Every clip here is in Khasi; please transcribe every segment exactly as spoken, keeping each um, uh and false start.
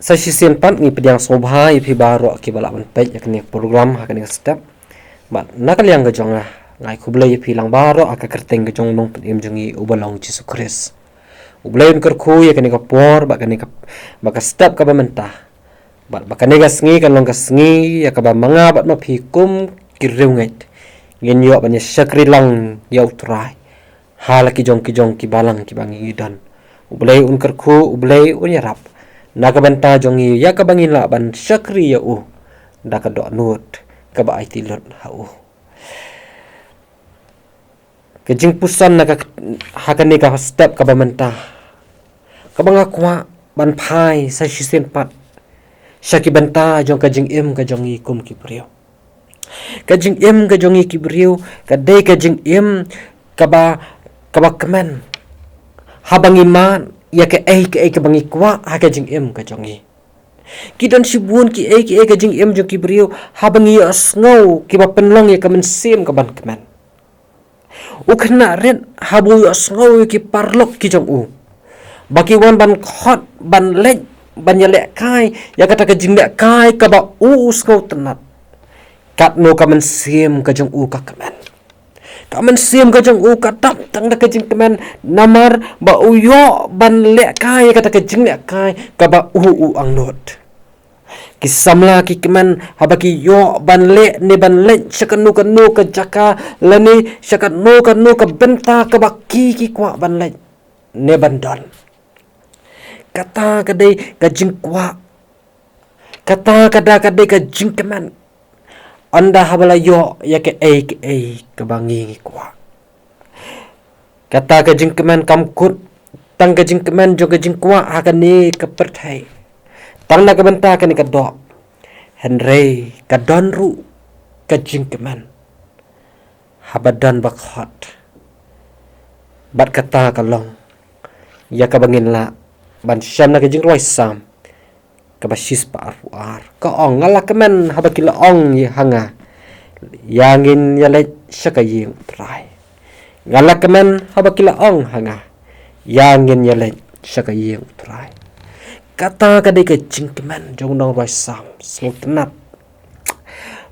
Sa shisien pat ngi pdiang sngewbha ïa phi baroh kiba lah ban peit ïa kane ka program ha kane ka step. Bad na ka liang ka jong nga, nga ai khublei ïa phi lang baroh ha ka kyrteng ka jong u Nongpynim jong ngi uba long Jisu Khrist. U Blei un kyrkhu ïa kane ka por, bad kane ka, bad ka step kaba mynta. Bad ba kane ka sngi kan long ka sngi ïa kaba ma nga bad ma phi kum ki riewngeit ngin ïoh ban ïa shakri lang ïa U Trai ha la ki jong ki jong ki balang kiba ngi don. U Blei un kyrkhu, U Blei un ïarap na ka bynta jong ngi ïa kaba ngin lah ban shakri ïa U da ka dohnud kaba aiti lut ha U. Ka jingpuson na ka, ha kane ka step kaba mynta, kaba nga kwah ban phai sa shisien pat sha ki bynta jong ka jingim ka jong ngi kum ki briew. Ka jingim ka jong ngi ki briew ka dei ka jingim kaba, kaba kmen haba ngi mad ïa kaei kaei kaba ngi kwah ha ka jingim ka jong ngi. Ki don shibun kiei kiei ka jingim jong ki briew haba ngi ïohsngew kiba pynlong ïa ka mynsiem kaban kmen. U khynnah rit haba u ïohsngew ïa ki paralok ki jong u ba ki wan ban khot, ban leit, ban ïalehkai ïa kata ka jinglehkai kaba u u sngewtynnat, katno ka mynsiem ka jong u ka kmen. Ka mynsiem ka jong u ka dap tang da ka jingkmen namar ba u ïoh ban lehkai ïa kata ka jinglehkai kaba u u angnud. Ki samla ki kmen haba ki ïoh ban leh ne ban leit sha kano kano ka jaka lane sha kano kano ka bynta kaba ki ki kwah ban leit ne ban don. Kata ka dei ka jingkwah. Kata ka da ka dei ka jingkmen. Ynda haba la ïoh ïa kaei kaei kaba ngi ngi kwah. Kata ka jingkmen kam kut tang ka jingkmen jong ka jingkwah ha kane ka pyrthei, tang na ka bynta kane ka doh. Hynrei ka don ruh ka jingkmen haba don ba khot. Bad kata ka long ïa kaba ngin lah ban shem na ka jingrwai Salm kaba shispah arphew ar. Ka ong, nga la kmen haba ki la ong ïa ha nga, ïa ngin ïaleit sha ka ïing U Trai. Nga la kmen haba ki la ong ha nga, ïa ngin ïaleit sha ka ïing U Trai. Kata ka dei ka jingkmen jong u nongrwai Salm sngewtynnat.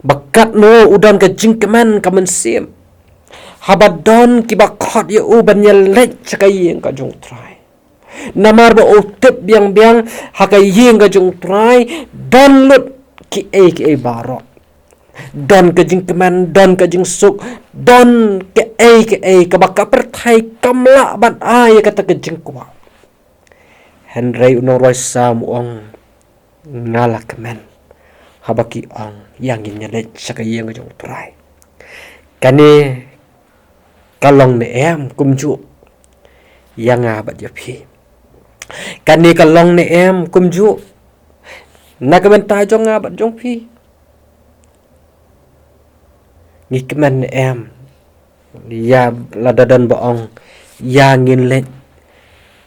Ba katno u don ka jingkmen ka mynsiem haba don kiba khot ïa u ban ïaleit sha ka ïing ka jong U Trai. Namar ba u tip biang biang ha ka ïing ka jong U Trai don lut kiei kiei baroh. Don ka jingkmen, don ka jingsuk, don kiei kiei kaba ka pyrthei kam lah ban ai ïa kata ka jingkwah. Hynrei u nongrwai Salm u ong, nga la kmen haba ki ong ïa ngin ïaleit sha ka ïing ka jong U Trai. Kane ka long ne em kumjuh ïa nga bad ïa phi? Kane ka long ne em kumjuh na ka bynta jong nga bad jong phi? Ngi kmen ne em ïa lada don ba ong ïa ngin leit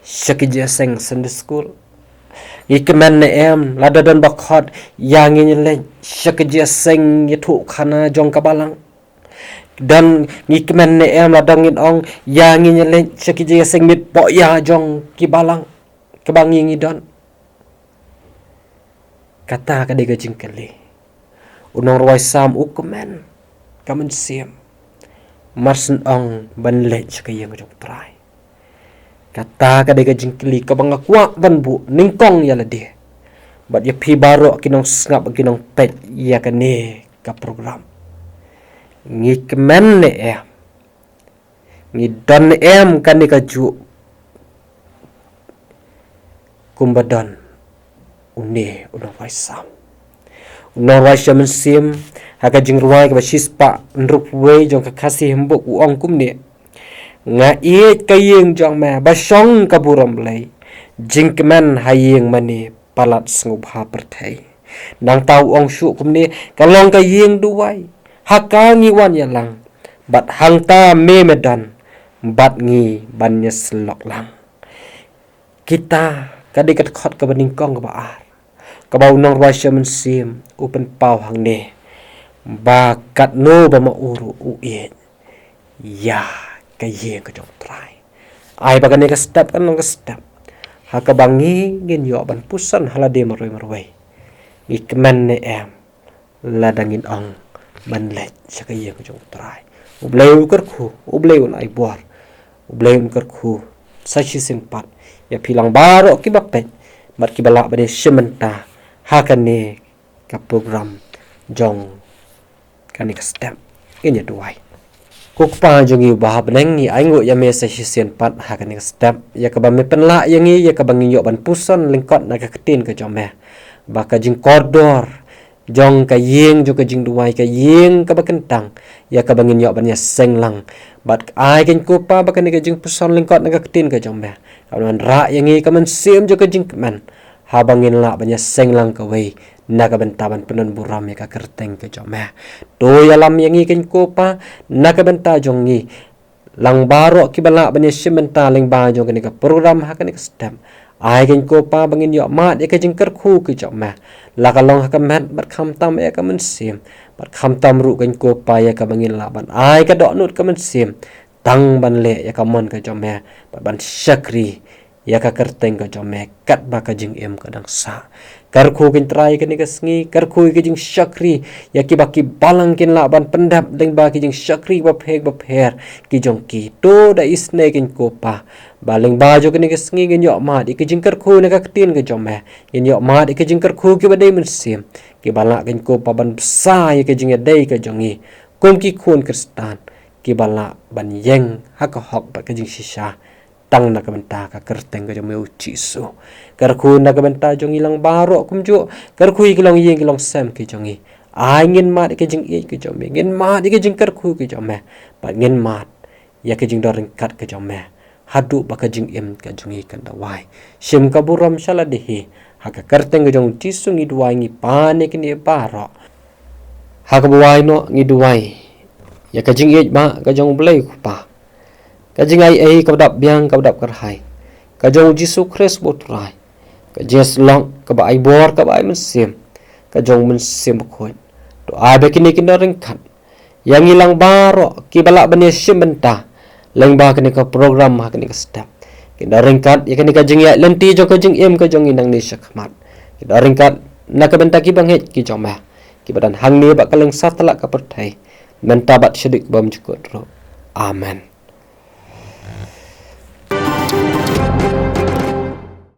sha ki jingïaseng Sunday school? Ngi kmen ne em lada don ba khot ïa ngin leit sha ki jingïaseng ïathuhkhana jong ka balang? Don, ngi kmen ne em lada ngin ong ïa ngin leit sha ki jingïaseng mit pohïa jong ki balang kaba ngi ngi don? Kata ka dei ka jingkylli. U nongrwai Salm u kmen ka mynsiem mar shen ong ban leit sha ka ïing jong U Trai. Kata ka dei ka jingkylli kaba nga kwah ban buh nyngkong ïa lade bad ïa phi baroh ki nongsngap, ki nongpeit ïa kane ka program. Ngi kmen ne em? Ngi don ne em kane kajuh kumba don une u nongrwai Salm? U nongrwai Salm mynsiem ha ka jingrwai kaba shispah hynriewphew wei jong ka Khasi Handbook u ong kumne: Nga ïeit ka ïing jong me ba shong ka burom Blei, jingkmen ha ïing mane palat sngewbha pyrthei. Nangta u ong shuh kumne: Ka long ka ïing duwai, ha ka ngi wan ïalang, bad hangta me me don bad ngi ban ïasyllok lang. Kita ka dei ka dkhot kaba nyngkong kaba ar kaba u nongrwai Salm mynsiem u pynpaw hangne ba katno ba ma u ruh u ïeit ïa ka ïing ka jong U Trai. Ai ba kane ka step kan long ka step Ha kaba ngi ngin ïoh ban puson ha lade marwei marwei, ngi kmen ne em lada ngin ong ban leit sha ka ïing ka jong U Trai. U Blei u kyrkhu, U Blei un ai bor, U Blei un kyrkhu sa shisien pat ïa phi lang baroh kiba peit bad kiba lah ban ïashim bynta ha kane ka program jong kane ka step. Ngin ïa duwai. Ko Kpa jong ngi uba ha bneng, ngi ainguh ïa me sa shisien pat ha kane ka step ïa kaba me pynlah ïa ngi, ïa kaba ngin ïoh ban puson lyngkot na ka ktien ka jong me, ba ka jingkordor jong ka ïing jong ka jingduwai, ka ïing kaba kyntang, ïa kaba ngin ïoh ban ïaseng lang. Bad ai keiñ ko Kpa ba kane ka jingpuson lyngkot na ka ktien ka jong me ka ban wanrah ïa ngi ka mynsiem jong ka jingkmen, haba ngin lah ban ïaseng lang kawei na ka bynta ban pyndonburom ïa ka kyrteng ka jong me. To ïalam ïa ngi keiñ ko Kpa na ka bynta jong ngi lang baroh kiba lah ban ïashim bynta lyngba jong kane ka program ha kane ka step. Ai keiñ ko Kpa ba ngin ïoh mad ïa ka jingkyrkhu ka jong me, la ka long ha ka met bad khamtam ïa ka mynsiem, bad khamtam ruh keiñ ko Kpa ïa kaba ngin lah ban ai ka dohnud ka mynsiem tang ban leh ïa ka mon ka jong me bad ban shakri ïa ka kyrteng ka jong me katba ka jingim ka dang sah. Kyrkhu keiñ Trai ïa kane ka sngi, kyrkhu ïa ka jingshakri ïa kiba ki balang kin lah ban pyndep lyngba ka jingshakri bapher bapher ki jong ki. To da isynei keiñ ko Kpa ba lyngba jong kane ka sngi ngin ïoh mad ïa ka jingkyrkhu na ka ktien ka jong me, ngin ïoh mad ïa ka jingkyrkhu kiba dei mynsiem, kiba lah keiñ ko Kpa ban bsa ïa ka jingïadei ka jong ngi kum ki khun Khristan kiba lah ban ïeng ha ka hok bad ka jingshisha tang na ka bynta ka kyrteng ka jong me U Jisu. Kyrkhu na ka bynta jong ngi lang baroh kumjuh, kyrkhu ïa ki longïing ki longsem ki jong ngi. Ai ngin mad ïa ka jingïeit ka jong me, ngin mad ïa ka jingkyrkhu ka jong me, bad ngin mad ïa ka jingdon ryngkat ka jong me haduh ba ka jingim ka jong ngi kan da wai. Shim ka burom sha lade hi. Ha ka kyrteng ka jong U Jisu ngi duwai, ngi pan ïa kine baroh. Ha kaba wai noh ngi duwai ïa ka jingïeit ba ka jong U Blei U Kpa, ka jingaiei kaba dap biang kaba dap kyrhai ka jong U Jisu Khrist ba U Trai, ka jingïasyllok kaba ai bor kaba ai mynsiem ka jong U Mynsiem Bakhuid. To ai ba kine kin don ryngkat ïa ngi lang baroh kiba lah ban ïashim bynta lyngba kane ka program ha kane ka step. Kin don ryngkat ïa kane ka jingïaid lynti jong ka jingim ka jong ngi nangne shakhmat. Kin don ryngkat na ka bynta kiba ngeit ki jong me, kiba don hangne bad kylleng satlak ka pyrthei, mynta bad shaduh kaba ym jukut ruh. Amen.